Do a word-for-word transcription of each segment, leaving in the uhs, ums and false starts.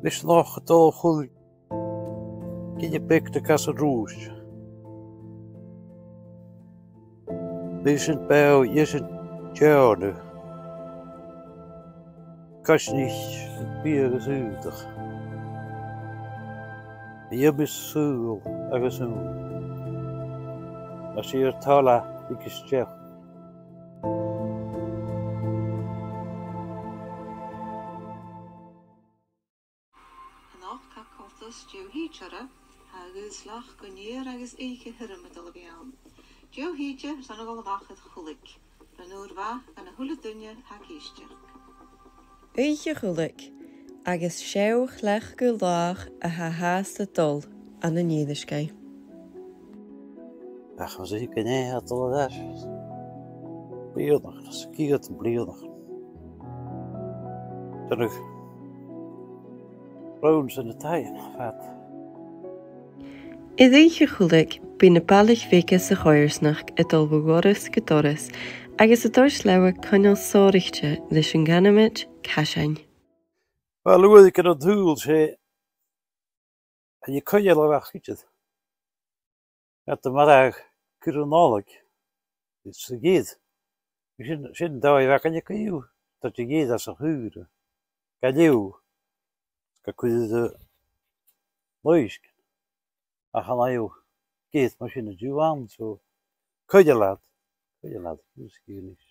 Mise a-nochd a' dol a Chuileag, gille beag na Casan Rùisd. Bidh sinn beò, dh'itheas sinn deòrna, coisnich, biadh agus aodach. Dh'fheumas sùil agus ùine, mas e ur toil e, thig a-steach. A-nochd tha coltas deagh thìde orra, tha a' ghaoth-sleachd gu an iar agus oidhche thirim a' dol a bhith ann. Deagh thìde airson a dhol a-mach air Chuileag, an uair mhath dhan a h-uile duine a tha ag èisteachd. Oidhche Chuileag, agus seo cleachdadh làitheil a tha fhathast a' dol ann an Èirisgeigh. Ach, mas e gun e a tha dol air ais. Bliadhnaichean, 's a' chiad bliadhnaichean. Dèanadh rounds anns na taighean fad. Air Oidhche Chuileag, bidh na balaich bheaga sa choimhearsnachd a' dol bho dhoras gu doras, agus a' toirt leotha coinneal sònraichte leis an ainmean Caisean. Uill, uair a chì thu an t-saoghal, 's e, chan eil coinneal a-mach idir. Ged a mharbhadh cur an Nollaig, is a' gheir. Sin, sin dòigh a bh' aca an-diugh, toirt a' gheir às a' chaora. Gu leòr, gu cur an uisge. Ach chan eil geir mar sin an-diugh ann, so coinneal iad, coinneal iad, is a' gheir a-nis.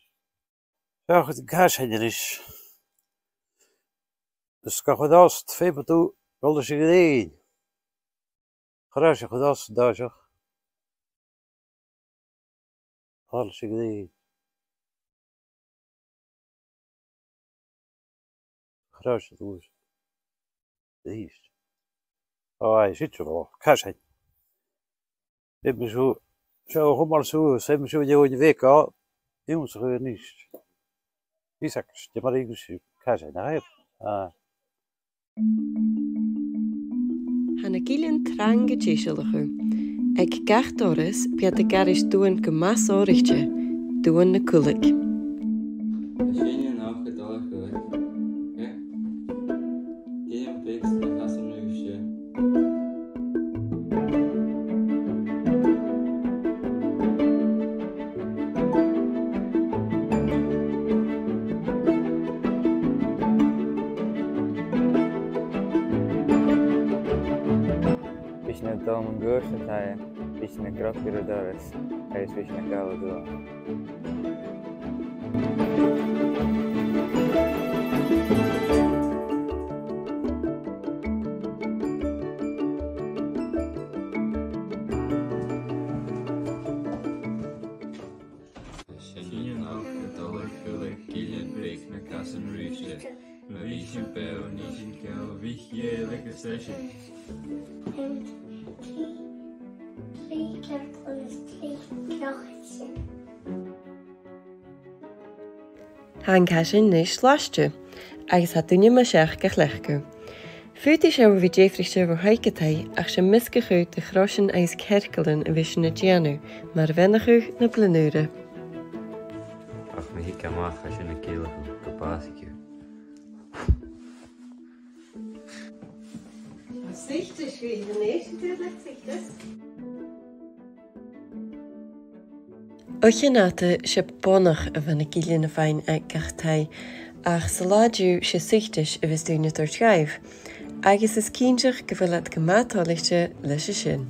Seo a' chuid Caisean a-nis. Is gu chuid às, feumaidh tu a dhol leis a' ghrèin. Chuir e seo a chuid às an toiseach. Chuir e seo a ghrèin. Chuir e seo a dhùis. Dhùis. Ò, aidh, siud seo, Caisean. Feumaidh sibh seo a chumail suas, feumaidh sibh an fheadhainn bheaga ionnsachadh a-nis. Bidh sibh a' creidsinn mar a bhios sibh Caisean, nach eil? Ah. Tha na gillean trang a' deisealachadh. Aig gach doras bidh iad ag aithris duan gu math sònraichte, duan na Cuileag. Tha sinne a-nochd a' dol a Chuileag. Eh? Gille beag sna Casan Rùisd. Bidh sinn a' dol mun cuairt an taighe, bidh sinn a' crochadh ar doras, agus bidh sinn a' gabhail duan. Tha sinne a-nochd a' dol a Chuileag, gille beag sna Casan Rùisd. Ma bhios sinn beò, nì sinn ceòl, bhiodh Dia leis an seisean. Trì, trì cearcan is trì cnocan. Tha an Caisean a-nis làidir, agus tha duine mu seach ga chleachdadh. Faodaidh seo a bhith diofraichte bho thaigh gu taigh, ach 's e measgachadh de chroisean agus cearcallan a bhios sinn a' dèanamh mar bheannachadh na Bliadhn' Ùire. Ach ma thig e a-mach, tha sinn a' ciallachadh gu bàs aice. Suiteas, bidh an èisg a' dol le suiteas. O chionn fhada, 's e bonnach a bha na gillean a' faighinn aig gach taigh, ach san latha an-diugh 's e suiteas a bhios daoine a' toirt dhaibh, agus is cinnteach gu bheil iad gu math toilichte leis a sin.